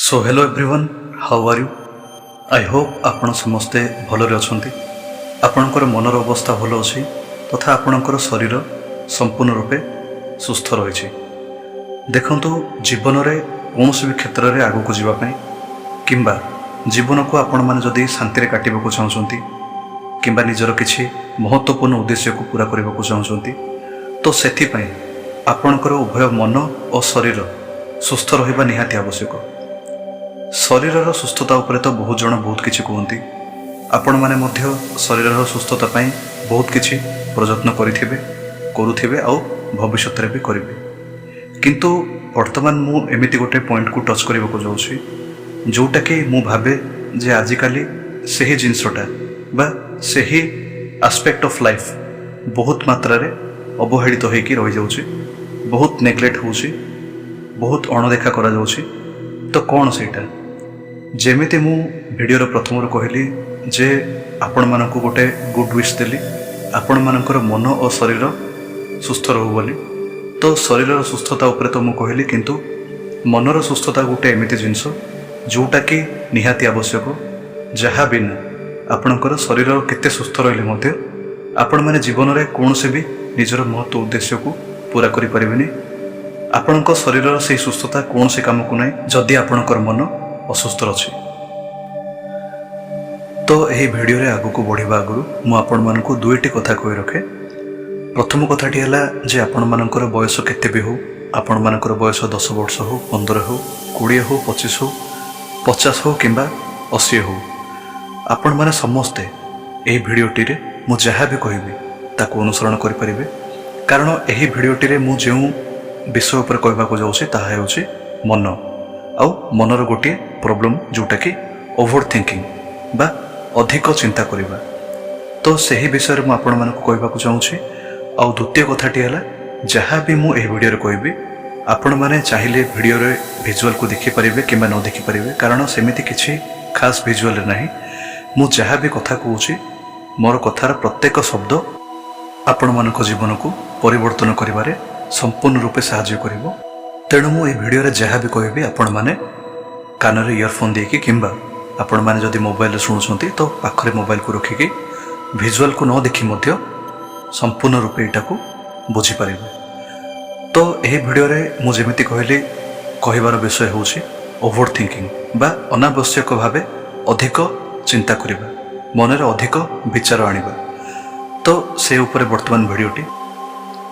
So hello everyone, how are you? I hope ଆପଣ ସମସ୍ତେ ଭଲରେ ଅଛନ୍ତି, ଆପଣଙ୍କର ମନର ଅବସ୍ଥା ଭଲ ଅଛି ତଥା ଆପଣଙ୍କର ଶରୀର ସମ୍ପୂର୍ଣ୍ଣ ରୂପେ ସୁସ୍ଥ ରହିଛି। ଦେଖନ୍ତୁ, ଜୀବନରେ କୌଣସି ବି କ୍ଷେତ୍ରରେ ଆଗକୁ ଯିବା ପାଇଁ କିମ୍ବା ଜୀବନକୁ ଆପଣମାନେ ଯଦି ଶାନ୍ତିରେ କାଟିବାକୁ ଚାହୁଁଛନ୍ତି କିମ୍ବା ନିଜର କିଛି ମହତ୍ତ୍ୱପୂର୍ଣ୍ଣ ଉଦ୍ଦେଶ୍ୟକୁ ପୂରା କରିବାକୁ ଚାହୁଁଛନ୍ତି, ତ ସେଥିପାଇଁ ଆପଣଙ୍କର ଉଭୟ ମନ ଓ ଶରୀର ସୁସ୍ଥ ରହିବା ନିହାତି ଆବଶ୍ୟକ। ଶରୀରର ସୁସ୍ଥତା ଉପରେ ତ ବହୁତ ଜଣ ବହୁତ କିଛି କୁହନ୍ତି। ଆପଣମାନେ ମଧ୍ୟ ଶରୀରର ସୁସ୍ଥତା ପାଇଁ ବହୁତ କିଛି ପ୍ରଯତ୍ନ କରିଥିବେ, କରୁଥିବେ ଆଉ ଭବିଷ୍ୟତରେ ବି କରିବେ। କିନ୍ତୁ ବର୍ତ୍ତମାନ ମୁଁ ଏମିତି ଗୋଟେ ପଏଣ୍ଟକୁ ଟଚ୍ କରିବାକୁ ଯାଉଛି, ଯେଉଁଟାକି ମୁଁ ଭାବେ ଯେ ଆଜିକାଲି ସେହି ଜିନିଷଟା ବା ସେହି ଆସ୍ପେକ୍ଟ ଅଫ୍ ଲାଇଫ୍ ବହୁତ ମାତ୍ରାରେ ଅବହେଳିତ ହେଇକି ରହିଯାଉଛି, ବହୁତ ନେଗ୍ଲେକ୍ଟ ହେଉଛି, ବହୁତ ଅଣଦେଖା କରାଯାଉଛି। ତ କ'ଣ ସେଇଟା? ଯେମିତି ମୁଁ ଭିଡ଼ିଓର ପ୍ରଥମରୁ କହିଲି ଯେ ଆପଣମାନଙ୍କୁ ଗୋଟେ ଗୁଡ୍ ୱିଶ୍ ଦେଲି, ଆପଣମାନଙ୍କର ମନ ଓ ଶରୀର ସୁସ୍ଥ ରହୁ ବୋଲି। ତ ଶରୀରର ସୁସ୍ଥତା ଉପରେ ତ ମୁଁ କହିଲି, କିନ୍ତୁ ମନର ସୁସ୍ଥତା ଗୋଟେ ଏମିତି ଜିନିଷ ଯେଉଁଟାକି ନିହାତି ଆବଶ୍ୟକ, ଯାହା ବିନା ଆପଣଙ୍କର ଶରୀର କେତେ ସୁସ୍ଥ ରହିଲେ ମଧ୍ୟ ଆପଣମାନେ ଜୀବନରେ କୌଣସି ବି ନିଜର ମହତ୍ଵ ଉଦ୍ଦେଶ୍ୟକୁ ପୂରା କରିପାରିବେନି। ଆପଣଙ୍କ ଶରୀରର ସେହି ସୁସ୍ଥତା କୌଣସି କାମକୁ ନାହିଁ, ଯଦି ଆପଣଙ୍କର ମନ ଅସୁସ୍ଥ ଅଛି। ତ ଏହି ଭିଡ଼ିଓରେ ଆଗକୁ ବଢ଼ିବା ଆଗରୁ ମୁଁ ଆପଣମାନଙ୍କୁ ଦୁଇଟି କଥା କହି ରଖେ। ପ୍ରଥମ କଥାଟି ହେଲା ଯେ ଆପଣମାନଙ୍କର ବୟସ କେତେ ବି ହେଉ, ଆପଣମାନଙ୍କର ବୟସ 10 ବର୍ଷ ହେଉ, 15 ହେଉ, 20 ହେଉ, 25 ହେଉ, 50 ହେଉ କିମ୍ବା 80 ହେଉ, ଆପଣମାନେ ସମସ୍ତେ ଏହି ଭିଡ଼ିଓଟିରେ ମୁଁ ଯାହା ବି କହିବି ତାକୁ ଅନୁସରଣ କରିପାରିବେ। କାରଣ ଏହି ଭିଡ଼ିଓଟିରେ ମୁଁ ଯେଉଁ ବିଷୟ ଉପରେ କହିବାକୁ ଯାଉଛି, ତାହା ହେଉଛି ମନ ଆଉ ମନର ଗୋଟିଏ ପ୍ରୋବ୍ଲେମ୍, ଯେଉଁଟାକି ଓଭର ଥିଙ୍କିଂ ବା ଅଧିକ ଚିନ୍ତା କରିବା। ତ ସେହି ବିଷୟରେ ମୁଁ ଆପଣମାନଙ୍କୁ କହିବାକୁ ଚାହୁଁଛି। ଆଉ ଦ୍ୱିତୀୟ କଥାଟି ହେଲା, ଯାହା ବି ମୁଁ ଏହି ଭିଡ଼ିଓରେ କହିବି, ଆପଣମାନେ ଚାହିଁଲେ ଭିଡ଼ିଓରେ ଭିଜୁଆଲକୁ ଦେଖିପାରିବେ କିମ୍ବା ନ ଦେଖିପାରିବେ, କାରଣ ସେମିତି କିଛି ଖାସ୍ ଭିଜୁଆଲରେ ନାହିଁ। ମୁଁ ଯାହା ବି କଥା କହୁଛି, ମୋର କଥାର ପ୍ରତ୍ୟେକ ଶବ୍ଦ ଆପଣମାନଙ୍କ ଜୀବନକୁ ପରିବର୍ତ୍ତନ କରିବାରେ ସମ୍ପୂର୍ଣ୍ଣ ରୂପେ ସାହାଯ୍ୟ କରିବ। ତେଣୁ ମୁଁ ଏହି ଭିଡ଼ିଓରେ ଯାହା ବି କହିବି, ଆପଣମାନେ କାନରେ ଇୟରଫୋନ୍ ଦେଇକି କିମ୍ବା ଆପଣମାନେ ଯଦି ମୋବାଇଲରେ ଶୁଣୁଛନ୍ତି ତ ପାଖରେ ମୋବାଇଲକୁ ରଖିକି ଭିଜୁଆଲକୁ ନ ଦେଖି ମଧ୍ୟ ସମ୍ପୂର୍ଣ୍ଣ ରୂପେ ଏଇଟାକୁ ବୁଝିପାରିବେ। ତ ଏହି ଭିଡ଼ିଓରେ ମୁଁ ଯେମିତି କହିଲି, କହିବାର ବିଷୟ ହେଉଛି ଓଭର ଥିଙ୍କିଂ ବା ଅନାବଶ୍ୟକ ଭାବେ ଅଧିକ ଚିନ୍ତା କରିବା, ମନରେ ଅଧିକ ବିଚାର ଆଣିବା। ତ ସେ ଉପରେ ବର୍ତ୍ତମାନ ଭିଡ଼ିଓଟି।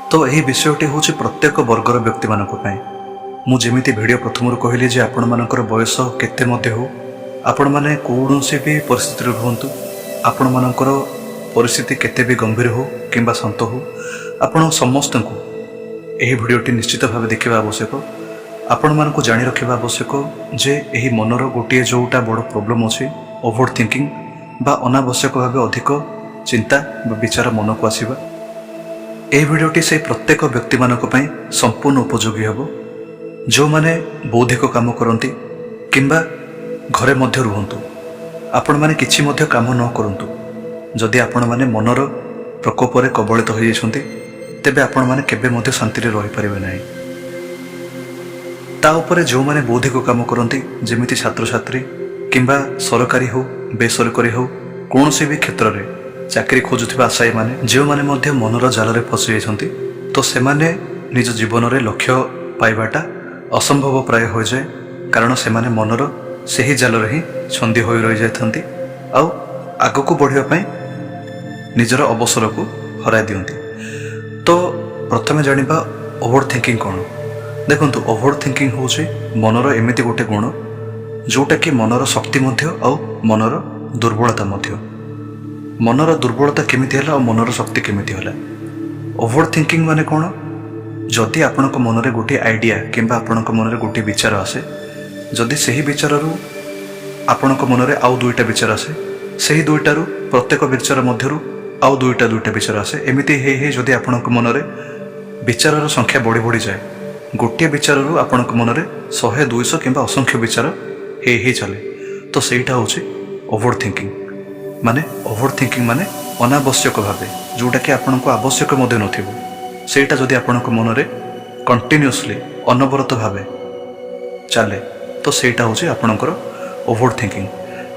ତ ଏହି ବିଷୟଟି ହେଉଛି ପ୍ରତ୍ୟେକ ବର୍ଗର ବ୍ୟକ୍ତିମାନଙ୍କ ପାଇଁ। ମୁଁ ଯେମିତି ଭିଡ଼ିଓ ପ୍ରଥମରୁ କହିଲି ଯେ ଆପଣମାନଙ୍କର ବୟସ କେତେ ମଧ୍ୟ ହେଉ, ଆପଣମାନେ କୌଣସି ବି ପରିସ୍ଥିତିରେ ରୁହନ୍ତୁ, ଆପଣମାନଙ୍କର ପରିସ୍ଥିତି କେତେ ବି ଗମ୍ଭୀର ହେଉ କିମ୍ବା ଶାନ୍ତ ହେଉ, ଆପଣ ସମସ୍ତଙ୍କୁ ଏହି ଭିଡ଼ିଓଟି ନିଶ୍ଚିତ ଭାବେ ଦେଖିବା ଆବଶ୍ୟକ। ଆପଣମାନଙ୍କୁ ଜାଣି ରଖିବା ଆବଶ୍ୟକ ଯେ ଏହି ମନର ଗୋଟିଏ ଯେଉଁଟା ବଡ଼ ପ୍ରୋବ୍ଲେମ୍ ଅଛି, ଓଭର ଥିଙ୍କିଂ ବା ଅନାବଶ୍ୟକ ଭାବେ ଅଧିକ ଚିନ୍ତା ବା ବିଚାର ମନକୁ ଆସିବା, ଏହି ଭିଡ଼ିଓଟି ସେଇ ପ୍ରତ୍ୟେକ ବ୍ୟକ୍ତିମାନଙ୍କ ପାଇଁ ସମ୍ପୂର୍ଣ୍ଣ ଉପଯୋଗୀ ହେବ, ଯେଉଁମାନେ ବୌଦ୍ଧିକ କାମ କରନ୍ତି କିମ୍ବା ଘରେ ମଧ୍ୟ ରୁହନ୍ତୁ। ଆପଣମାନେ କିଛି ମଧ୍ୟ କାମ ନ କରନ୍ତୁ, ଯଦି ଆପଣମାନେ ମନର ପ୍ରକୋପରେ କବଳିତ ହୋଇଯାଇଛନ୍ତି, ତେବେ ଆପଣମାନେ କେବେ ମଧ୍ୟ ଶାନ୍ତିରେ ରହିପାରିବେ ନାହିଁ। ତା ଉପରେ ଯେଉଁମାନେ ବୌଦ୍ଧିକ କାମ କରନ୍ତି, ଯେମିତି ଛାତ୍ରଛାତ୍ରୀ କିମ୍ବା ସରକାରୀ ହେଉ, ବେସରକାରୀ ହେଉ, କୌଣସି ବି କ୍ଷେତ୍ରରେ ଚାକିରି ଖୋଜୁଥିବା ଆଶାୟୀମାନେ, ଯେଉଁମାନେ ମଧ୍ୟ ମନର ଜାଲରେ ଫସିଯାଇଛନ୍ତି, ତ ସେମାନେ ନିଜ ଜୀବନରେ ଲକ୍ଷ୍ୟ ପାଇବାଟା ଅସମ୍ଭବ ପ୍ରାୟ ହୋଇଯାଏ। କାରଣ ସେମାନେ ମନର ସେହି ଜାଲରେ ହିଁ ଛନ୍ଦି ହୋଇ ରହିଯାଇଥାନ୍ତି ଆଉ ଆଗକୁ ବଢ଼ିବା ପାଇଁ ନିଜର ଅବସରକୁ ହରାଇ ଦିଅନ୍ତି। ତ ପ୍ରଥମେ ଜାଣିବା ଓଭର ଥିଙ୍କିଂ କ'ଣ। ଦେଖନ୍ତୁ, ଓଭର ଥିଙ୍କିଂ ହେଉଛି ମନର ଏମିତି ଗୋଟେ ଗୁଣ, ଯେଉଁଟାକି ମନର ଶକ୍ତି ମଧ୍ୟ ଆଉ ମନର ଦୁର୍ବଳତା ମଧ୍ୟ। ମନର ଦୁର୍ବଳତା କେମିତି ହେଲା ଆଉ ମନର ଶକ୍ତି କେମିତି ହେଲା? ଓଭର ଥିଙ୍କିଂ ମାନେ କ'ଣ? ଯଦି ଆପଣଙ୍କ ମନରେ ଗୋଟିଏ ଆଇଡ଼ିଆ କିମ୍ବା ଆପଣଙ୍କ ମନରେ ଗୋଟିଏ ବିଚାର ଆସେ, ଯଦି ସେହି ବିଚାରରୁ ଆପଣଙ୍କ ମନରେ ଆଉ ଦୁଇଟା ବିଚାର ଆସେ, ସେହି ଦୁଇଟାରୁ ପ୍ରତ୍ୟେକ ବିଚାର ମଧ୍ୟରୁ ଆଉ ଦୁଇଟା ଦୁଇଟା ବିଚାର ଆସେ, ଏମିତି ହେଇ ହେଇ ଯଦି ଆପଣଙ୍କ ମନରେ ବିଚାରର ସଂଖ୍ୟା ବଢ଼ି ବଢ଼ିଯାଏ, ଗୋଟିଏ ବିଚାରରୁ ଆପଣଙ୍କ ମନରେ 100, 200 କିମ୍ବା ଅସଂଖ୍ୟ ବିଚାର ହେଇ ହେଇ ଚାଲେ, ତ ସେଇଟା ହେଉଛି ଓଭର ଥିଙ୍କିଂ। ମାନେ ଓଭର ଥିଙ୍କିଂ ମାନେ ଅନାବଶ୍ୟକ ଭାବେ ଯେଉଁଟାକି ଆପଣଙ୍କୁ ଆବଶ୍ୟକ ମଧ୍ୟ ନଥିବ, ସେଇଟା ଯଦି ଆପଣଙ୍କ ମନରେ କଣ୍ଟିନ୍ୟୁଅସଲି ଅନବରତ ଭାବେ ଚାଲେ, ତ ତ ସେଇଟା ହେଉଛି ଆପଣଙ୍କର ଓଭର ଥିଙ୍କିଂ।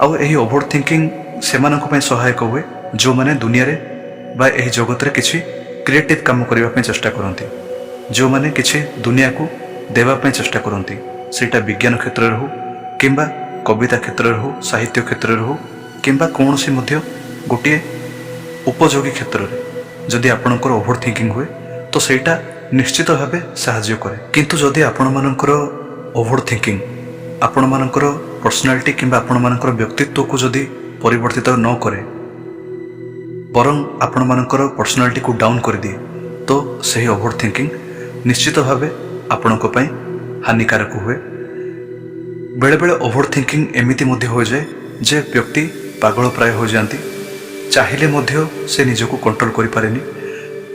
ଆଉ ଏହି ଓଭର ଥିଙ୍କିଂ ସେମାନଙ୍କ ପାଇଁ ସହାୟକ ହୁଏ, ଯେଉଁମାନେ ଦୁନିଆରେ ବା ଏହି ଜଗତରେ କିଛି କ୍ରିଏଟିଭ୍ କାମ କରିବା ପାଇଁ ଚେଷ୍ଟା କରନ୍ତି, ଯେଉଁମାନେ କିଛି ଦୁନିଆକୁ ଦେବା ପାଇଁ ଚେଷ୍ଟା କରନ୍ତି। ସେଇଟା ବିଜ୍ଞାନ କ୍ଷେତ୍ରରେ ହେଉ କିମ୍ବା କବିତା କ୍ଷେତ୍ରରେ ହେଉ, ସାହିତ୍ୟ କ୍ଷେତ୍ରରେ ହେଉ କିମ୍ବା କୌଣସି ମଧ୍ୟ ଗୋଟିଏ ଉପଯୋଗୀ କ୍ଷେତ୍ରରେ ଯଦି ଆପଣଙ୍କର ଓଭର ଥିଙ୍କିଂ ହୁଏ, ତ ସେଇଟା ନିଶ୍ଚିତ ଭାବେ ସାହାଯ୍ୟ କରେ। କିନ୍ତୁ ଯଦି ଆପଣମାନଙ୍କର ଓଭର ଥିଙ୍କିଂ ଆପଣମାନଙ୍କର ପର୍ସନାଲିଟି କିମ୍ବା ଆପଣମାନଙ୍କର ବ୍ୟକ୍ତିତ୍ୱକୁ ଯଦି ପରିବର୍ତ୍ତିତ ନ କରେ, ବରଂ ଆପଣମାନଙ୍କର ପର୍ସନାଲିଟିକୁ ଡାଉନ୍ କରିଦିଏ, ତ ସେହି ଓଭର ଥିଙ୍କିଂ ନିଶ୍ଚିତ ଭାବେ ଆପଣଙ୍କ ପାଇଁ ହାନିକାରକ ହୁଏ। ବେଳେବେଳେ ଓଭର ଥିଙ୍କିଂ ଏମିତି ମଧ୍ୟ ହୋଇଯାଏ ଯେ ବ୍ୟକ୍ତି ପାଗଳ ପ୍ରାୟ ହୋଇଯାଆନ୍ତି। ଚାହିଁଲେ ମଧ୍ୟ ସେ ନିଜକୁ କଣ୍ଟ୍ରୋଲ କରିପାରେନି।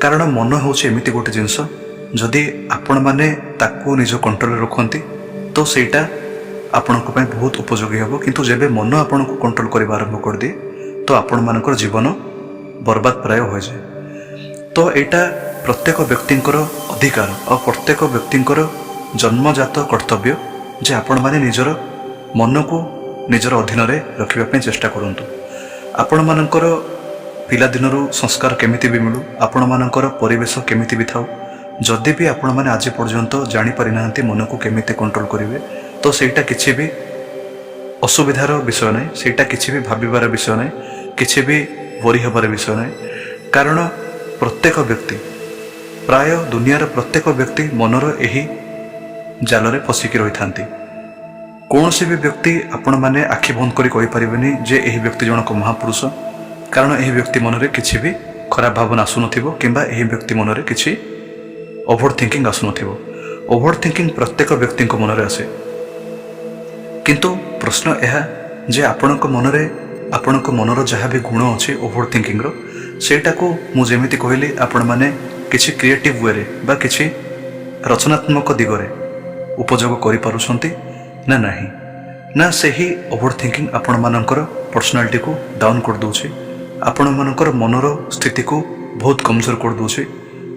କାରଣ ମନ ହେଉଛି ଏମିତି ଗୋଟେ ଜିନିଷ, ଯଦି ଆପଣମାନେ ତାକୁ ନିଜ କଣ୍ଟ୍ରୋଲରେ ରଖନ୍ତି, ତ ସେଇଟା ଆପଣଙ୍କ ପାଇଁ ବହୁତ ଉପଯୋଗୀ ହେବ। କିନ୍ତୁ ଯେବେ ମନ ଆପଣଙ୍କୁ କଣ୍ଟ୍ରୋଲ କରିବା ଆରମ୍ଭ କରିଦିଏ, ତ ଆପଣମାନଙ୍କର ଜୀବନ ବର୍ବାଦ ପ୍ରାୟ ହୋଇଯାଏ। ତ ଏଇଟା ପ୍ରତ୍ୟେକ ବ୍ୟକ୍ତିଙ୍କର ଅଧିକାର ଆଉ ପ୍ରତ୍ୟେକ ବ୍ୟକ୍ତିଙ୍କର ଜନ୍ମଜାତ କର୍ତ୍ତବ୍ୟ ଯେ ଆପଣମାନେ ନିଜର ମନକୁ ନିଜର ଅଧୀନରେ ରଖିବା ପାଇଁ ଚେଷ୍ଟା କରନ୍ତୁ। ଆପଣମାନଙ୍କର ପିଲାଦିନରୁ ସଂସ୍କାର କେମିତି ବି ମିଳୁ, ଆପଣମାନଙ୍କର ପରିବେଶ କେମିତି ବି ଥାଉ, ଯଦି ବି ଆପଣମାନେ ଆଜି ପର୍ଯ୍ୟନ୍ତ ଜାଣିପାରିନାହାନ୍ତି ମନକୁ କେମିତି କଣ୍ଟ୍ରୋଲ କରିବେ, ତ ସେଇଟା କିଛି ବି ଅସୁବିଧାର ବିଷୟ ନାହିଁ, ସେଇଟା କିଛି ବି ଭାବିବାର ବିଷୟ ନାହିଁ, କିଛି ବି ୱରି ହେବାର ବିଷୟ ନାହିଁ। କାରଣ ପ୍ରତ୍ୟେକ ବ୍ୟକ୍ତି, ପ୍ରାୟ ଦୁନିଆର ପ୍ରତ୍ୟେକ ବ୍ୟକ୍ତି ମନର ଏହି ଜାଲରେ ଫସିକି ରହିଥାନ୍ତି। କୌଣସି ବି ବ୍ୟକ୍ତି ଆପଣମାନେ ଆଖି ବନ୍ଦ କରି କହିପାରିବେନି ଯେ ଏହି ବ୍ୟକ୍ତି ଜଣକ ମହାପୁରୁଷ, କାରଣ ଏହି ବ୍ୟକ୍ତି ମନରେ କିଛି ବି ଖରାପ ଭାବନା ଆସୁନଥିବ କିମ୍ବା ଏହି ବ୍ୟକ୍ତି ମନରେ କିଛି ଓଭର ଥିଙ୍କିଂ ଆସୁନଥିବ। ଓଭର ଥିଙ୍କିଂ ପ୍ରତ୍ୟେକ ବ୍ୟକ୍ତିଙ୍କ ମନରେ ଆସେ। କିନ୍ତୁ ପ୍ରଶ୍ନ ଏହା ଯେ ଆପଣଙ୍କ ମନରେ, ଆପଣଙ୍କ ମନର ଯାହା ବି ଗୁଣ ଅଛି ଓଭର ଥିଙ୍କିଂର, ସେଇଟାକୁ ମୁଁ ଯେମିତି କହିଲି, ଆପଣମାନେ କିଛି କ୍ରିଏଟିଭ୍ ୱେରେ ବା କିଛି ରଚନାତ୍ମକ ଦିଗରେ ଉପଯୋଗ କରିପାରୁଛନ୍ତି ନା ନାହିଁ, ନା ସେହି ଓଭର ଥିଙ୍କିଂ ଆପଣମାନଙ୍କର ପର୍ସନାଲିଟିକୁ ଡାଉନ୍ କରିଦେଉଛି, ଆପଣମାନଙ୍କର ମନର ସ୍ଥିତିକୁ ବହୁତ କମଜୋର କରିଦେଉଛି।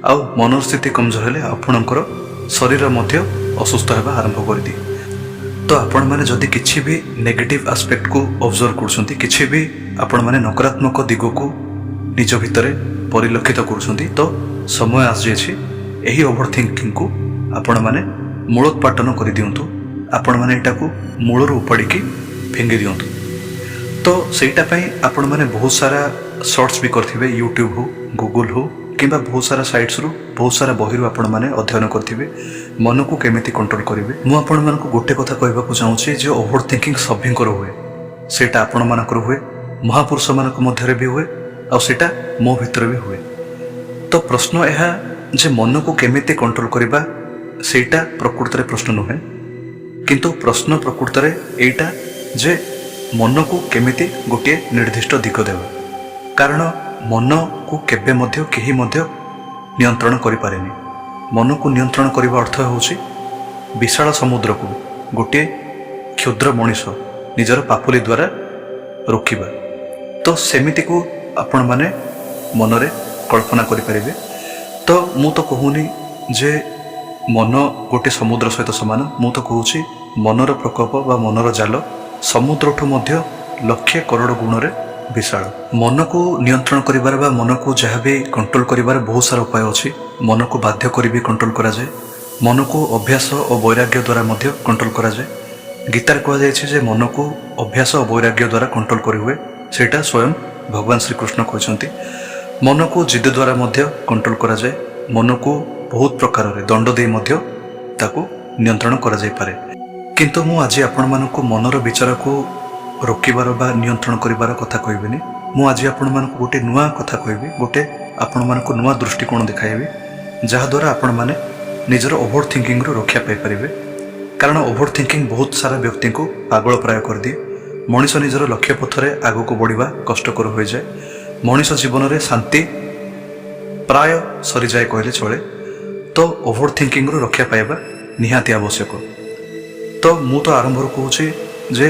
ଆଉ ମନର ସ୍ଥିତି କମଜୋର ହେଲେ ଆପଣଙ୍କର ଶରୀର ମଧ୍ୟ ଅସୁସ୍ଥ ହେବା ଆରମ୍ଭ କରିଦିଏ। ତ ଆପଣମାନେ ଯଦି କିଛି ବି ନେଗେଟିଭ୍ ଆସ୍ପେକ୍ଟକୁ ଅବଜର୍ଭ କରୁଛନ୍ତି, କିଛି ବି ଆପଣମାନେ ନକାରାତ୍ମକ ଦିଗକୁ ନିଜ ଭିତରେ ପରିଲକ୍ଷିତ କରୁଛନ୍ତି, ତ ସମୟ ଆସିଯାଇଛି ଏହି ଓଭର ଥିଙ୍କିଂକୁ ଆପଣମାନେ ମୂଳୋତ୍ପାଟନ କରିଦିଅନ୍ତୁ। ଆପଣମାନେ ଏଇଟାକୁ ମୂଳରୁ ଉପାଡ଼ିକି ଫିଙ୍ଗି ଦିଅନ୍ତୁ। ତ ସେଇଟା ପାଇଁ ଆପଣମାନେ ବହୁତ ସାରା ସର୍ଚ୍ଚ ବି କରିଥିବେ, ୟୁଟ୍ୟୁବ୍ ହଉ, ଗୁଗୁଲ୍ ହଉ କିମ୍ବା ବହୁତ ସାରା ସାଇଟ୍ସରୁ, ବହୁତ ସାରା ବହିରୁ ଆପଣମାନେ ଅଧ୍ୟୟନ କରିଥିବେ ମନକୁ କେମିତି କଣ୍ଟ୍ରୋଲ କରିବେ। ମୁଁ ଆପଣମାନଙ୍କୁ ଗୋଟେ କଥା କହିବାକୁ ଚାହୁଁଛି ଯେ ଓଭର ଥିଙ୍କିଂ ସଭିଙ୍କର ହୁଏ। ସେଇଟା ଆପଣମାନଙ୍କର ହୁଏ, ମହାପୁରୁଷମାନଙ୍କ ମଧ୍ୟରେ ବି ହୁଏ ଆଉ ସେଇଟା ମୋ ଭିତରେ ବି ହୁଏ। ତ ପ୍ରଶ୍ନ ଏହା ଯେ ମନକୁ କେମିତି କଣ୍ଟ୍ରୋଲ କରିବା, ସେଇଟା ପ୍ରକୃତରେ ପ୍ରଶ୍ନ ନୁହେଁ। କିନ୍ତୁ ପ୍ରଶ୍ନ ପ୍ରକୃତରେ ଏଇଟା ଯେ ମନକୁ କେମିତି ଗୋଟିଏ ନିର୍ଦ୍ଦିଷ୍ଟ ଦିଗ ଦେବା। କାରଣ ମନକୁ କେବେ ମଧ୍ୟ କେହି ମଧ୍ୟ ନିୟନ୍ତ୍ରଣ କରିପାରେନି। ମନକୁ ନିୟନ୍ତ୍ରଣ କରିବା ଅର୍ଥ ହେଉଛି ବିଶାଳ ସମୁଦ୍ରକୁ ଗୋଟିଏ କ୍ଷୁଦ୍ର ମଣିଷ ନିଜର ପାପୁଲି ଦ୍ୱାରା ରୋକିବା। ତ ସେମିତିକୁ ଆପଣମାନେ ମନରେ କଳ୍ପନା କରିପାରିବେ। ତ ମୁଁ ତ କହୁନି ଯେ ମନ ଗୋଟେ ସମୁଦ୍ର ସହିତ ସମାନ। ମୁଁ ତ କହୁଛି ମନର ପ୍ରକୋପ ବା ମନର ଜାଲ ସମୁଦ୍ରଠୁ ମଧ୍ୟ ଲକ୍ଷେ କରୋଡ଼ ଗୁଣରେ ବିଶାଳ। ମନକୁ ନିୟନ୍ତ୍ରଣ କରିବାର ବା ମନକୁ ଯାହା ବି କଣ୍ଟ୍ରୋଲ କରିବାର ବହୁତ ସାରା ଉପାୟ ଅଛି। ମନକୁ ବାଧ୍ୟ କରି ବି କଣ୍ଟ୍ରୋଲ କରାଯାଏ। ମନକୁ ଅଭ୍ୟାସ ଓ ବୈରାଗ୍ୟ ଦ୍ୱାରା ମଧ୍ୟ କଣ୍ଟ୍ରୋଲ କରାଯାଏ। ଗୀତାରେ କୁହାଯାଇଛି ଯେ ମନକୁ ଅଭ୍ୟାସ ଓ ବୈରାଗ୍ୟ ଦ୍ୱାରା କଣ୍ଟ୍ରୋଲ କରିହୁଏ। ସେଇଟା ସ୍ୱୟଂ ଭଗବାନ ଶ୍ରୀକୃଷ୍ଣ କହିଛନ୍ତି। ମନକୁ ଜିଦ୍ଦ ଦ୍ୱାରା ମଧ୍ୟ କଣ୍ଟ୍ରୋଲ କରାଯାଏ। ମନକୁ ବହୁତ ପ୍ରକାରରେ ଦଣ୍ଡ ଦେଇ ମଧ୍ୟ ତାକୁ ନିୟନ୍ତ୍ରଣ କରାଯାଇପାରେ। କିନ୍ତୁ ମୁଁ ଆଜି ଆପଣମାନଙ୍କୁ ମନର ବିଚାରକୁ ରୋକିବାର ବା ନିୟନ୍ତ୍ରଣ କରିବାର କଥା କହିବିନି। ମୁଁ ଆଜି ଆପଣମାନଙ୍କୁ ଗୋଟେ ନୂଆ କଥା କହିବି, ଗୋଟେ ଆପଣମାନଙ୍କୁ ନୂଆ ଦୃଷ୍ଟିକୋଣ ଦେଖାଇବି, ଯାହାଦ୍ୱାରା ଆପଣମାନେ ନିଜର ଓଭର ଥିଙ୍କିଂରୁ ରକ୍ଷା ପାଇପାରିବେ। କାରଣ ଓଭର ଥିଙ୍କିଂ ବହୁତ ସାରା ବ୍ୟକ୍ତିଙ୍କୁ ପାଗଳ ପ୍ରାୟ କରିଦିଏ। ମଣିଷ ନିଜର ଲକ୍ଷ୍ୟ ପଥରେ ଆଗକୁ ବଢ଼ିବା କଷ୍ଟକର ହୋଇଯାଏ। ମଣିଷ ଜୀବନରେ ଶାନ୍ତି ପ୍ରାୟ ସରିଯାଏ କହିଲେ ଚଳେ। ତ ଓଭର ଥିଙ୍କିଂରୁ ରକ୍ଷା ପାଇବା ନିହାତି ଆବଶ୍ୟକ। ତ ମୁଁ ତ ଆରମ୍ଭରୁ କହୁଛି ଯେ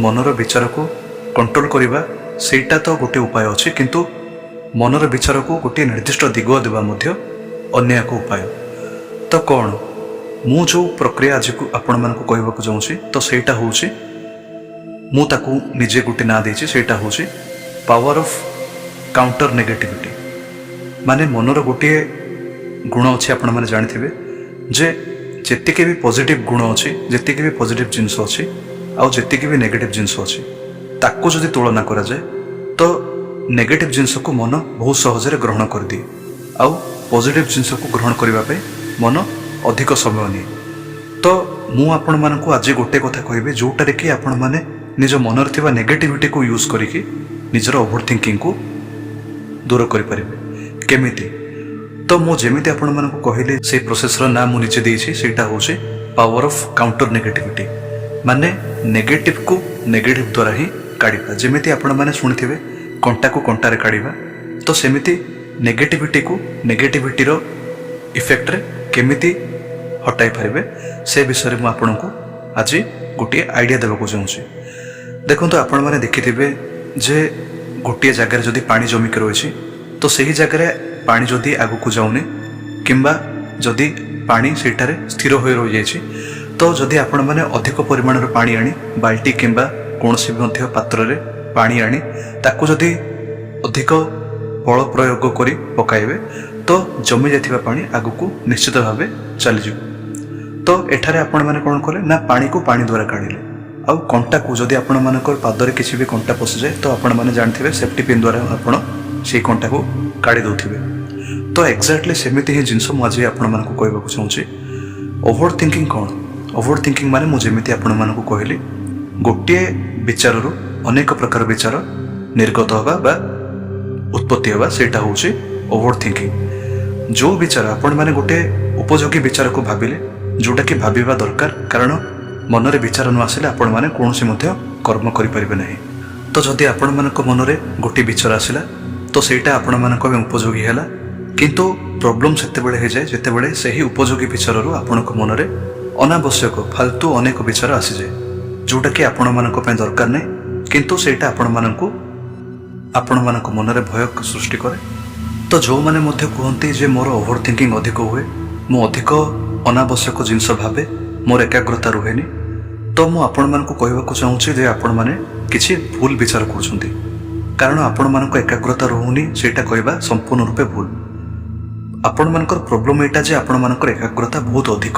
ମନର ବିଚାରକୁ କଣ୍ଟ୍ରୋଲ କରିବା, ସେଇଟା ତ ଗୋଟେ ଉପାୟ ଅଛି, କିନ୍ତୁ ମନର ବିଚାରକୁ ଗୋଟିଏ ନିର୍ଦ୍ଦିଷ୍ଟ ଦିଗ ଦେବା ମଧ୍ୟ ଅନ୍ୟ ଏକ ଉପାୟ। ତ କ'ଣ ମୁଁ ଯେଉଁ ପ୍ରକ୍ରିୟା ଆଜିକୁ ଆପଣମାନଙ୍କୁ କହିବାକୁ ଚାହୁଁଛି, ତ ସେଇଟା ହେଉଛି, ମୁଁ ତାକୁ ନିଜେ ଗୋଟେ ନାଁ ଦେଇଛି, ସେଇଟା ହେଉଛି ପାୱାର ଅଫ୍ କାଉଣ୍ଟର ନେଗେଟିଭିଟି। ମାନେ ମନର ଗୋଟିଏ ଗୁଣ ଅଛି, ଆପଣମାନେ ଜାଣିଥିବେ ଯେ ଯେତିକି ବି ପଜିଟିଭ୍ ଗୁଣ ଅଛି, ଯେତିକି ବି ପଜିଟିଭ୍ ଜିନିଷ ଅଛି ଆଉ ଯେତିକି ବି ନେଗେଟିଭ୍ ଜିନିଷ ଅଛି, ତାକୁ ଯଦି ତୁଳନା କରାଯାଏ ତ ନେଗେଟିଭ୍ ଜିନିଷକୁ ମନ ବହୁତ ସହଜରେ ଗ୍ରହଣ କରିଦିଏ ଆଉ ପଜିଟିଭ୍ ଜିନିଷକୁ ଗ୍ରହଣ କରିବା ପାଇଁ ମନ ଅଧିକ ସମୟ ନିଏ। ତ ମୁଁ ଆପଣମାନଙ୍କୁ ଆଜି ଗୋଟେ କଥା କହିବି, ଯେଉଁଟାରେ କି ଆପଣମାନେ ନିଜ ମନରେ ଥିବା ନେଗେଟିଭିଟିକୁ ୟୁଜ୍ କରିକି ନିଜର ଓଭର ଥିଙ୍କିଙ୍ଗକୁ ଦୂର କରିପାରିବେ। କେମିତି? ତ ମୁଁ ଯେମିତି ଆପଣମାନଙ୍କୁ କହିଲି, ସେଇ ପ୍ରୋସେସର ନାଁ ମୁଁ ନିଜେ ଦେଇଛି, ସେଇଟା ହେଉଛି ପାୱାର ଅଫ୍ କାଉଣ୍ଟର ନେଗେଟିଭିଟି। ମାନେ ନେଗେଟିଭକୁ ନେଗେଟିଭ ଦ୍ୱାରା ହିଁ କାଢ଼ିବା। ଯେମିତି ଆପଣମାନେ ଶୁଣିଥିବେ କଣ୍ଟାକୁ କଣ୍ଟାରେ କାଢ଼ିବା, ତ ସେମିତି ନେଗେଟିଭିଟିକୁ ନେଗେଟିଭିଟିର ଇଫେକ୍ଟରେ କେମିତି ହଟାଇ ପାରିବେ, ସେ ବିଷୟରେ ମୁଁ ଆପଣଙ୍କୁ ଆଜି ଗୋଟିଏ ଆଇଡ଼ିଆ ଦେବାକୁ ଚାହୁଁଛି। ଦେଖନ୍ତୁ, ଆପଣମାନେ ଦେଖିଥିବେ ଯେ ଗୋଟିଏ ଜାଗାରେ ଯଦି ପାଣି ଜମିକି ରହିଛି, ତ ସେହି ଜାଗାରେ ପାଣି ଯଦି ଆଗକୁ ଯାଉନି କିମ୍ବା ଯଦି ପାଣି ସେଇଠାରେ ସ୍ଥିର ହୋଇ ରହିଯାଇଛି, ତ ଯଦି ଆପଣମାନେ ଅଧିକ ପରିମାଣର ପାଣି ଆଣି, ବାଲ୍ଟି କିମ୍ବା କୌଣସି ବି ମଧ୍ୟ ପାତ୍ରରେ ପାଣି ଆଣି ତାକୁ ଯଦି ଅଧିକ ବଳ ପ୍ରୟୋଗ କରି ପକାଇବେ, ତ ଜମି ଯାଇଥିବା ପାଣି ଆଗକୁ ନିଶ୍ଚିତ ଭାବେ ଚାଲିଯିବ। ତ ଏଠାରେ ଆପଣମାନେ କ'ଣ କଲେ ନା ପାଣିକୁ ପାଣି ଦ୍ୱାରା କାଢ଼ିଲେ। ଆଉ କଣ୍ଟାକୁ, ଯଦି ଆପଣମାନଙ୍କର ପାଦରେ କିଛି ବି କଣ୍ଟା ପଶିଯାଏ, ତ ଆପଣମାନେ ଜାଣିଥିବେ ସେଫ୍ଟି ପିନ୍ ଦ୍ୱାରା ଆପଣ ସେଇ କଣ୍ଟାକୁ କାଢ଼ି ଦେଉଥିବେ। ତ ଏକ୍ଜାକ୍ଟଲି ସେମିତି ହିଁ ଜିନିଷ ମୁଁ ଆଜି ଆପଣମାନଙ୍କୁ କହିବାକୁ ଚାହୁଁଛି। ଓଭର ଥିଙ୍କିଂ କ'ଣ? ଓଭର ଥିଙ୍କିଂ ମାନେ ମୁଁ ଯେମିତି ଆପଣମାନଙ୍କୁ କହିଲି, ଗୋଟିଏ ବିଚାରରୁ ଅନେକ ପ୍ରକାର ବିଚାର ନିର୍ଗତ ହେବା ବା ଉତ୍ପତ୍ତି ହେବା, ସେଇଟା ହେଉଛି ଓଭର ଥିଙ୍କିଂ। ଯେଉଁ ବିଚାର ଆପଣମାନେ ଗୋଟେ ଉପଯୋଗୀ ବିଚାରକୁ ଭାବିଲେ, ଯେଉଁଟାକି ଭାବିବା ଦରକାର, କାରଣ ମନରେ ବିଚାର ନ ଆସିଲେ ଆପଣମାନେ କୌଣସି ମଧ୍ୟ କର୍ମ କରିପାରିବେ ନାହିଁ। ତ ଯଦି ଆପଣମାନଙ୍କ ମନରେ ଗୋଟିଏ ବିଚାର ଆସିଲା, ତ ସେଇଟା ଆପଣମାନଙ୍କ ପାଇଁ ଉପଯୋଗୀ ହେଲା। କିନ୍ତୁ ପ୍ରୋବ୍ଲେମ୍ ସେତେବେଳେ ହେଇଯାଏ ଯେତେବେଳେ ସେହି ଉପଯୋଗୀ ବିଚାରରୁ ଆପଣଙ୍କ ମନରେ ଅନାବଶ୍ୟକ ଫାଲତୁ ଅନେକ ବିଚାର ଆସିଯାଏ, ଯେଉଁଟାକି ଆପଣମାନଙ୍କ ପାଇଁ ଦରକାର ନାହିଁ, କିନ୍ତୁ ସେଇଟା ଆପଣମାନଙ୍କ ମନରେ ଭୟ ସୃଷ୍ଟି କରେ। ତ ଯେଉଁମାନେ ମଧ୍ୟ କୁହନ୍ତି ଯେ ମୋର ଓଭର ଥିଙ୍କିଂ ଅଧିକ ହୁଏ, ମୁଁ ଅଧିକ ଅନାବଶ୍ୟକ ଜିନିଷ ଭାବେ, ମୋର ଏକାଗ୍ରତା ରୁହେନି, ତ ମୁଁ ଆପଣମାନଙ୍କୁ କହିବାକୁ ଚାହୁଁଛି ଯେ ଆପଣମାନେ କିଛି ଭୁଲ ବିଚାର କରୁଛନ୍ତି। କାରଣ ଆପଣମାନଙ୍କ ଏକାଗ୍ରତା ରହୁନି, ସେଇଟା କହିବା ସମ୍ପୂର୍ଣ୍ଣ ରୂପେ ଭୁଲ। ଆପଣମାନଙ୍କର ପ୍ରୋବ୍ଲେମ୍ ଏଇଟା ଯେ ଆପଣମାନଙ୍କର ଏକାଗ୍ରତା ବହୁତ ଅଧିକ,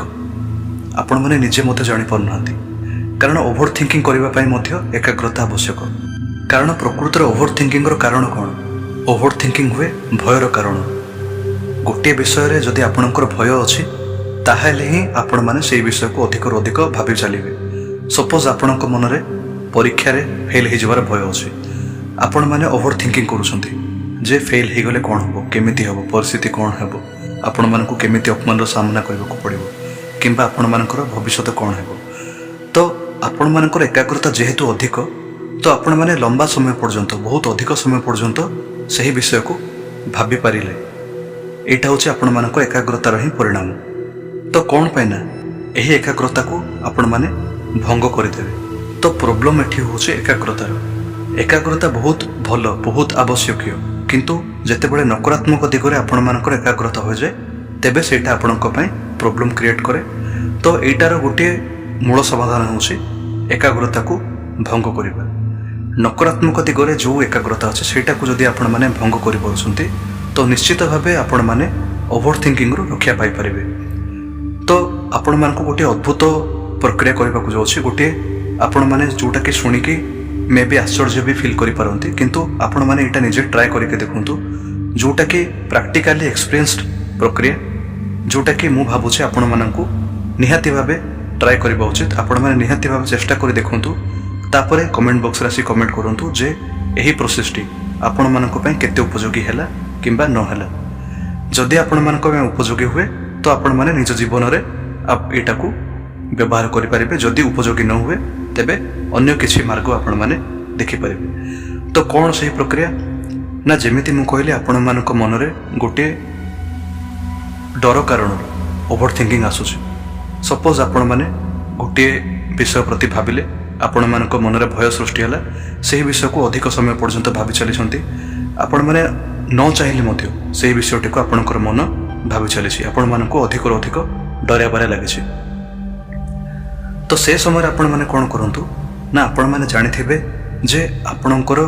ଆପଣମାନେ ନିଜେ ମଧ୍ୟ ଜାଣିପାରୁନାହାନ୍ତି। କାରଣ ଓଭର ଥିଙ୍କିଂ କରିବା ପାଇଁ ମଧ୍ୟ ଏକାଗ୍ରତା ଆବଶ୍ୟକ। କାରଣ ପ୍ରକୃତରେ ଓଭର ଥିଙ୍କିଂର କାରଣ କ'ଣ? ଓଭର ଥିଙ୍କିଂ ହୁଏ ଭୟର କାରଣ। ଗୋଟିଏ ବିଷୟରେ ଯଦି ଆପଣଙ୍କର ଭୟ ଅଛି, ତାହେଲେ ହିଁ ଆପଣମାନେ ସେଇ ବିଷୟକୁ ଅଧିକରୁ ଅଧିକ ଭାବି ଚାଲିବେ। ସପୋଜ ଆପଣଙ୍କ ମନରେ ପରୀକ୍ଷାରେ ଫେଲ୍ ହେଇଯିବାର ଭୟ ଅଛି। ଆପଣମାନେ ଓଭର ଥିଙ୍କିଂ କରୁଛନ୍ତି ଯେ ଫେଲ୍ ହେଇଗଲେ କ'ଣ ହେବ, କେମିତି ହେବ, ପରିସ୍ଥିତି କ'ଣ ହେବ, ଆପଣମାନଙ୍କୁ କେମିତି ଅପମାନର ସାମ୍ନା କରିବାକୁ ପଡ଼ିବ କିମ୍ବା ଆପଣମାନଙ୍କର ଭବିଷ୍ୟତ କ'ଣ ହେବ। ତ ଆପଣମାନଙ୍କର ଏକାଗ୍ରତା ଯେହେତୁ ଅଧିକ, ତ ଆପଣମାନେ ଲମ୍ବା ସମୟ ପର୍ଯ୍ୟନ୍ତ, ବହୁତ ଅଧିକ ସମୟ ପର୍ଯ୍ୟନ୍ତ ସେହି ବିଷୟକୁ ଭାବିପାରିଲେ। ଏଇଟା ହେଉଛି ଆପଣମାନଙ୍କ ଏକାଗ୍ରତାର ହିଁ ପରିଣାମ। ତ କ'ଣ ପାଇଁ ନା ଏହି ଏକାଗ୍ରତାକୁ ଆପଣମାନେ ଭଙ୍ଗ କରିଦେବେ? ତ ପ୍ରୋବ୍ଲେମ୍ ଏଠି ହେଉଛି ଏକାଗ୍ରତାର। ଏକାଗ୍ରତା ବହୁତ ଭଲ, ବହୁତ ଆବଶ୍ୟକୀୟ, କିନ୍ତୁ ଯେତେବେଳେ ନକାରାତ୍ମକ ଦିଗରେ ଆପଣମାନଙ୍କର ଏକାଗ୍ରତା ହୋଇଯାଏ, ତେବେ ସେଇଟା ଆପଣଙ୍କ ପାଇଁ ପ୍ରୋବ୍ଲେମ୍ କ୍ରିଏଟ୍ କରେ। ତ ଏଇଟାର ଗୋଟିଏ ମୂଳ ସମାଧାନ ହେଉଛି ଏକାଗ୍ରତାକୁ ଭଙ୍ଗ କରିବା। ନକାରାତ୍ମକ ଦିଗରେ ଯେଉଁ ଏକାଗ୍ରତା ଅଛି, ସେଇଟାକୁ ଯଦି ଆପଣମାନେ ଭଙ୍ଗ କରିପାରୁଛନ୍ତି, ତ ନିଶ୍ଚିତ ଭାବେ ଆପଣମାନେ ଓଭର ଥିଙ୍କିଂରୁ ରକ୍ଷା ପାଇପାରିବେ। ତ ଆପଣମାନଙ୍କୁ ଗୋଟିଏ ଅଦ୍ଭୁତ ପ୍ରକ୍ରିୟା କରିବାକୁ ଯାଉଛି, ଗୋଟିଏ ଆପଣମାନେ ଯେଉଁଟାକି ଶୁଣିକି ମେ ବି ଆଶ୍ଚର୍ଯ୍ୟ ବି ଫିଲ୍ କରିପାରନ୍ତି, କିନ୍ତୁ ଆପଣମାନେ ଏଇଟା ନିଜେ ଟ୍ରାଏ କରିକି ଦେଖନ୍ତୁ, ଯେଉଁଟାକି ପ୍ରାକ୍ଟିକାଲି ଏକ୍ସପିରିଏନ୍ସଡ ପ୍ରକ୍ରିୟା, ଯେଉଁଟାକି ମୁଁ ଭାବୁଛି ଆପଣମାନଙ୍କୁ ନିହାତି ଭାବେ ଟ୍ରାଏ କରିବା ଉଚିତ। ଆପଣମାନେ ନିହାତି ଭାବେ ଚେଷ୍ଟା କରି ଦେଖନ୍ତୁ। ତାପରେ କମେଣ୍ଟ ବକ୍ସରେ ଆସି କମେଣ୍ଟ କରନ୍ତୁ ଯେ ଏହି ପ୍ରୋସେସଟି ଆପଣମାନଙ୍କ ପାଇଁ କେତେ ଉପଯୋଗୀ ହେଲା କିମ୍ବା ନ ହେଲା। ଯଦି ଆପଣମାନଙ୍କ ପାଇଁ ଉପଯୋଗୀ ହୁଏ, ତ ଆପଣମାନେ ନିଜ ଜୀବନରେ ଏଇଟାକୁ ବ୍ୟବହାର କରିପାରିବେ। ଯଦି ଉପଯୋଗୀ ନ ହୁଏ, ତେବେ ଅନ୍ୟ କିଛି ମାର୍ଗ ଆପଣମାନେ ଦେଖିପାରିବେ। ତ କ'ଣ ସେହି ପ୍ରକ୍ରିୟା ନା ଯେମିତି ମୁଁ କହିଲି, ଆପଣମାନଙ୍କ ମନରେ ଗୋଟିଏ ଡର କାରଣରୁ ଓଭର ଥିଙ୍କିଂ ଆସୁଛି। ସପୋଜ ଆପଣମାନେ ଗୋଟିଏ ବିଷୟ ପ୍ରତି ଭାବିଲେ, ଆପଣମାନଙ୍କ ମନରେ ଭୟ ସୃଷ୍ଟି ହେଲା, ସେହି ବିଷୟକୁ ଅଧିକ ସମୟ ପର୍ଯ୍ୟନ୍ତ ଭାବି ଚାଲିଛନ୍ତି। ଆପଣମାନେ ନ ଚାହିଁଲେ ମଧ୍ୟ ସେହି ବିଷୟଟିକୁ ଆପଣଙ୍କର ମନ ଭାବି ଚାଲିଛି, ଆପଣମାନଙ୍କୁ ଅଧିକରୁ ଅଧିକ ଡରାଇବାରେ ଲାଗିଛି। ତ ସେ ସମୟରେ ଆପଣମାନେ କ'ଣ କରନ୍ତୁ ନା, ଆପଣମାନେ ଜାଣିଥିବେ ଯେ ଆପଣଙ୍କର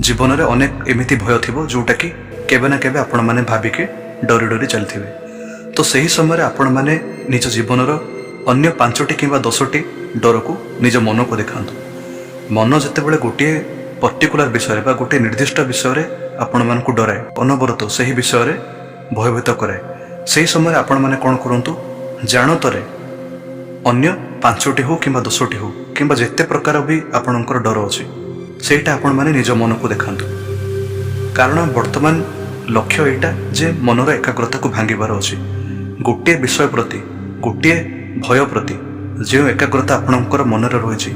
ଜୀବନରେ ଅନେକ ଏମିତି ଭୟ ଥିବ, ଯେଉଁଟାକି କେବେ ନା କେବେ ଆପଣମାନେ ଭାବିକି ଡରି ଡରି ଚାଲିଥିବେ। ତ ସେହି ସମୟରେ ଆପଣମାନେ ନିଜ ଜୀବନର ଅନ୍ୟ 5ଟି କିମ୍ବା 10ଟି ଡରକୁ ନିଜ ମନକୁ ଦେଖାନ୍ତୁ। ମନ ଯେତେବେଳେ ଗୋଟିଏ ପର୍ଟିକୁଲାର ବିଷୟରେ ବା ଗୋଟିଏ ନିର୍ଦ୍ଦିଷ୍ଟ ବିଷୟରେ ଆପଣମାନଙ୍କୁ ଡରାଏ, ଅନବରତ ସେହି ବିଷୟରେ ଭୟଭୀତ କରାଏ, ସେହି ସମୟରେ ଆପଣମାନେ କ'ଣ କରନ୍ତୁ, ଜାଣତରେ ଅନ୍ୟ 5ଟି ହଉ କିମ୍ବା 10ଟି ହଉ କିମ୍ବା ଯେତେ ପ୍ରକାର ବି ଆପଣଙ୍କର ଡର ଅଛି, ସେଇଟା ଆପଣମାନେ ନିଜ ମନକୁ ଦେଖାନ୍ତୁ। କାରଣ ବର୍ତ୍ତମାନ ଲକ୍ଷ୍ୟ ଏଇଟା ଯେ ମନର ଏକାଗ୍ରତାକୁ ଭାଙ୍ଗିବାର ଅଛି। ଗୋଟିଏ ବିଷୟ ପ୍ରତି, ଗୋଟିଏ ଭୟ ପ୍ରତି ଯେଉଁ ଏକାଗ୍ରତା ଆପଣଙ୍କର ମନରେ ରହିଛି,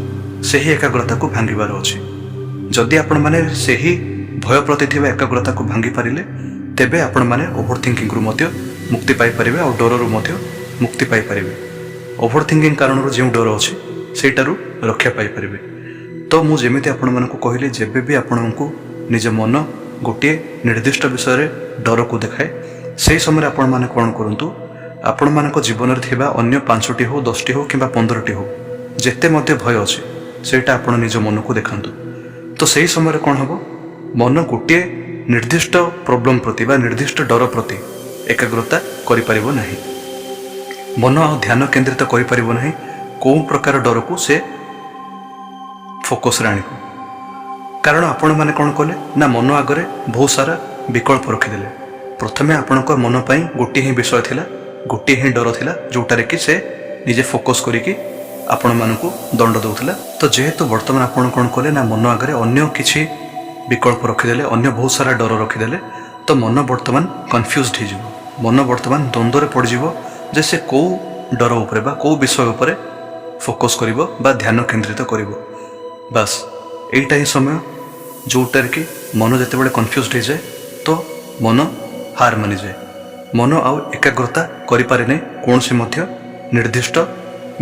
ସେହି ଏକାଗ୍ରତାକୁ ଭାଙ୍ଗିବାର ଅଛି। ଯଦି ଆପଣମାନେ ସେହି ଭୟ ପ୍ରତି ଥିବା ଏକାଗ୍ରତାକୁ ଭାଙ୍ଗି ପାରିଲେ, ତେବେ ଆପଣମାନେ ଓଭର ଥିଙ୍କିଂରୁ ମଧ୍ୟ ମୁକ୍ତି ପାଇପାରିବେ ଆଉ ଡରରୁ ମଧ୍ୟ ମୁକ୍ତି ପାଇପାରିବେ। ଓଭର ଥିଙ୍କିଂ କାରଣରୁ ଯେଉଁ ଡର ଅଛି, ସେଇଟାରୁ ରକ୍ଷା ପାଇପାରିବେ। ତ ମୁଁ ଯେମିତି ଆପଣମାନଙ୍କୁ କହିଲି, ଯେବେ ବି ଆପଣଙ୍କୁ ନିଜ ମନ ଗୋଟିଏ ନିର୍ଦ୍ଦିଷ୍ଟ ବିଷୟରେ ଡରକୁ ଦେଖାଏ, ସେହି ସମୟରେ ଆପଣମାନେ କ'ଣ କରନ୍ତୁ, ଆପଣମାନଙ୍କ ଜୀବନରେ ଥିବା ଅନ୍ୟ 5ଟି ହଉ, 10ଟି ହଉ କିମ୍ବା 15ଟି ହଉ, ଯେତେ ମଧ୍ୟ ଭୟ ଅଛି, ସେଇଟା ଆପଣ ନିଜ ମନକୁ ଦେଖାନ୍ତୁ। ତ ସେହି ସମୟରେ କ'ଣ ହେବ? ମନ ଗୋଟିଏ ନିର୍ଦ୍ଦିଷ୍ଟ ପ୍ରୋବ୍ଲେମ୍ ପ୍ରତି ବା ନିର୍ଦ୍ଦିଷ୍ଟ ଡର ପ୍ରତି ଏକାଗ୍ରତା କରିପାରିବ ନାହିଁ। ମନ ଆଉ ଧ୍ୟାନ କେନ୍ଦ୍ରିତ କରିପାରିବ ନାହିଁ କେଉଁ ପ୍ରକାର ଡରକୁ ସେ ଫୋକସ୍ରେ ଆଣିବ। କାରଣ ଆପଣମାନେ କ'ଣ କଲେ ନା, ମନ ଆଗରେ ବହୁତ ସାରା ବିକଳ୍ପ ରଖିଦେଲେ। ପ୍ରଥମେ ଆପଣଙ୍କ ମନ ପାଇଁ ଗୋଟିଏ ହିଁ ବିଷୟ ଥିଲା, ଗୋଟିଏ ହିଁ ଡର ଥିଲା, ଯେଉଁଟାରେ କି ସେ ନିଜେ ଫୋକସ୍ କରିକି ଆପଣମାନଙ୍କୁ ଦଣ୍ଡ ଦେଉଥିଲା। ତ ଯେହେତୁ ବର୍ତ୍ତମାନ ଆପଣ କ'ଣ କଲେ ନା, ମନ ଆଗରେ ଅନ୍ୟ କିଛି ବିକଳ୍ପ ରଖିଦେଲେ, ଅନ୍ୟ ବହୁତ ସାରା ଡର ରଖିଦେଲେ, ତ ମନ ବର୍ତ୍ତମାନ କନଫ୍ୟୁଜଡ୍ ହେଇଯିବ। ମନ ବର୍ତ୍ତମାନ ଦ୍ୱନ୍ଦ୍ୱରେ ପଡ଼ିଯିବ ଯେ ସେ କେଉଁ ଡର ଉପରେ ବା କେଉଁ ବିଷୟ ଉପରେ ଫୋକସ୍ କରିବ ବା ଧ୍ୟାନ କେନ୍ଦ୍ରିତ କରିବ। ବାସ୍, ଏଇଟା ହିଁ ସମୟ ଯେଉଁଟାରେ କି ମନ ଯେତେବେଳେ କନଫ୍ୟୁଜଡ୍ ହେଇଯାଏ, ତ ମନ ହାର ମାନିଯାଏ। ମନ ଆଉ ଏକାଗ୍ରତା କରିପାରେ ନାହିଁ କୌଣସି ମଧ୍ୟ ନିର୍ଦ୍ଦିଷ୍ଟ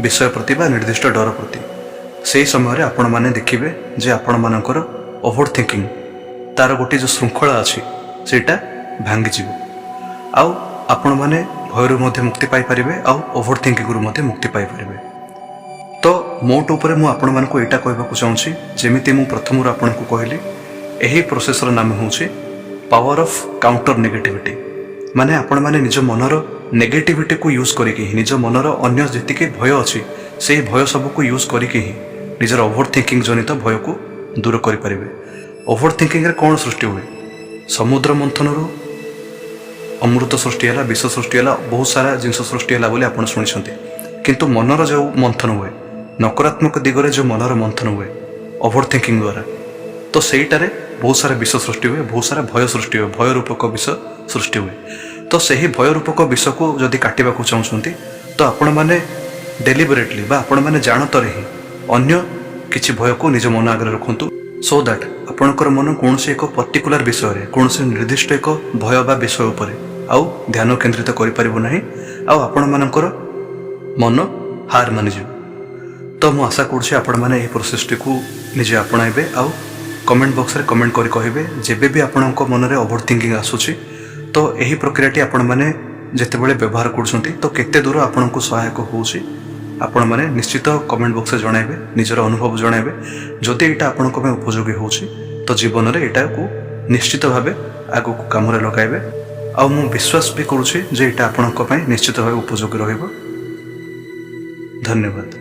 ବିଷୟ ପ୍ରତି ବା ନିର୍ଦ୍ଦିଷ୍ଟ ଡର ପ୍ରତି। ସେହି ସମୟରେ ଆପଣମାନେ ଦେଖିବେ ଯେ ଆପଣମାନଙ୍କର ଓଭର ଥିଙ୍କିଂ ତାର ଗୋଟିଏ ଯେଉଁ ଶୃଙ୍ଖଳା ଅଛି, ସେଇଟା ଭାଙ୍ଗିଯିବ ଆଉ ଆପଣମାନେ ଭୟରୁ ମଧ୍ୟ ମୁକ୍ତି ପାଇପାରିବେ ଆଉ ଓଭର ଥିଙ୍କିଂରୁ ମଧ୍ୟ ମୁକ୍ତି ପାଇପାରିବେ। ତ ମୋଟ ଉପରେ ମୁଁ ଆପଣମାନଙ୍କୁ ଏଇଟା କହିବାକୁ ଚାହୁଁଛି, ଯେମିତି ମୁଁ ପ୍ରଥମରୁ ଆପଣଙ୍କୁ କହିଲି, ଏହି ପ୍ରୋସେସର ନାମ ହେଉଛି ପାୱାର ଅଫ୍ କାଉଣ୍ଟର ନେଗେଟିଭିଟି। ମାନେ ଆପଣମାନେ ନିଜ ମନର ନେଗେଟିଭିଟିକୁ ୟୁଜ୍ କରିକି ହିଁ, ନିଜ ମନର ଅନ୍ୟ ଯେତିକି ଭୟ ଅଛି, ସେଇ ଭୟ ସବୁକୁ ୟୁଜ୍ କରିକି ହିଁ ନିଜର ଓଭର ଥିଙ୍କିଂ ଜନିତ ଭୟକୁ ଦୂର କରିପାରିବେ। ଓଭର ଥିଙ୍କିଂରେ କ'ଣ ସୃଷ୍ଟି ହୁଏ? ସମୁଦ୍ର ମନ୍ଥନରୁ ଅମୃତ ସୃଷ୍ଟି ହେଲା, ବିଷ ସୃଷ୍ଟି ହେଲା, ବହୁତ ସାରା ଜିନିଷ ସୃଷ୍ଟି ହେଲା ବୋଲି ଆପଣ ଶୁଣିଛନ୍ତି। କିନ୍ତୁ ମନର ଯେଉଁ ମନ୍ଥନ ହୁଏ, ନକାରାତ୍ମକ ଦିଗରେ ଯେଉଁ ମନର ମନ୍ଥନ ହୁଏ ଓଭର ଥିଙ୍କିଂ ଦ୍ୱାରା, ତ ସେଇଟାରେ ବହୁତ ସାରା ବିଷ ସୃଷ୍ଟି ହୁଏ, ବହୁତ ସାରା ଭୟ ସୃଷ୍ଟି ହୁଏ, ଭୟ ରୂପକ ବିଷ ସୃଷ୍ଟି ହୁଏ। ତ ସେହି ଭୟ ରୂପକ ବିଷକୁ ଯଦି କାଟିବାକୁ ଚାହୁଁଛନ୍ତି, ତ ଆପଣମାନେ ଡେଲିବରେଟଲି ବା ଆପଣମାନେ ଜାଣତରେ ହିଁ ଅନ୍ୟ କିଛି ଭୟକୁ ନିଜ ମନ ଆଗରେ ରଖନ୍ତୁ, ସୋ that ଆପଣଙ୍କର ମନ କୌଣସି ଏକ ପର୍ଟିକୁଲାର ବିଷୟରେ, କୌଣସି ନିର୍ଦ୍ଦିଷ୍ଟ ଏକ ଭୟ ବା ବିଷୟ ଉପରେ ଆଉ ଧ୍ୟାନ କେନ୍ଦ୍ରିତ କରିପାରିବ ନାହିଁ ଆଉ ଆପଣମାନଙ୍କର ମନ ହାର ମାନିଯିବ। ତ ମୁଁ ଆଶା କରୁଛି ଆପଣମାନେ ଏହି ପ୍ରୋସେସଟିକୁ ନିଜେ ଆପଣାଇବେ ଆଉ କମେଣ୍ଟ ବକ୍ସରେ କମେଣ୍ଟ କରି କହିବେ, ଯେବେ ବି ଆପଣଙ୍କ ମନରେ ଓଭର ଥିଙ୍କିଂ ଆସୁଛି, ତ ଏହି ପ୍ରକ୍ରିୟାଟି ଆପଣମାନେ ଯେତେବେଳେ ବ୍ୟବହାର କରୁଛନ୍ତି, ତ କେତେ ଦୂର ଆପଣଙ୍କୁ ସହାୟକ ହେଉଛି। ଆପଣମାନେ ନିଶ୍ଚିତ କମେଣ୍ଟ ବକ୍ସରେ ଜଣାଇବେ, ନିଜର ଅନୁଭବ ଜଣାଇବେ। ଯଦି ଏଇଟା ଆପଣଙ୍କ ପାଇଁ ଉପଯୋଗୀ ହେଉଛି, ତ ଜୀବନରେ ଏଇଟାକୁ ନିଶ୍ଚିତ ଭାବେ ଆଗକୁ କାମରେ ଲଗାଇବେ। ଆଉ ମୁଁ ବିଶ୍ୱାସ ବି କରୁଛି ଯେ ଏଇଟା ଆପଣଙ୍କ ପାଇଁ ନିଶ୍ଚିତ ଭାବେ ଉପଯୋଗୀ ରହିବ। ଧନ୍ୟବାଦ।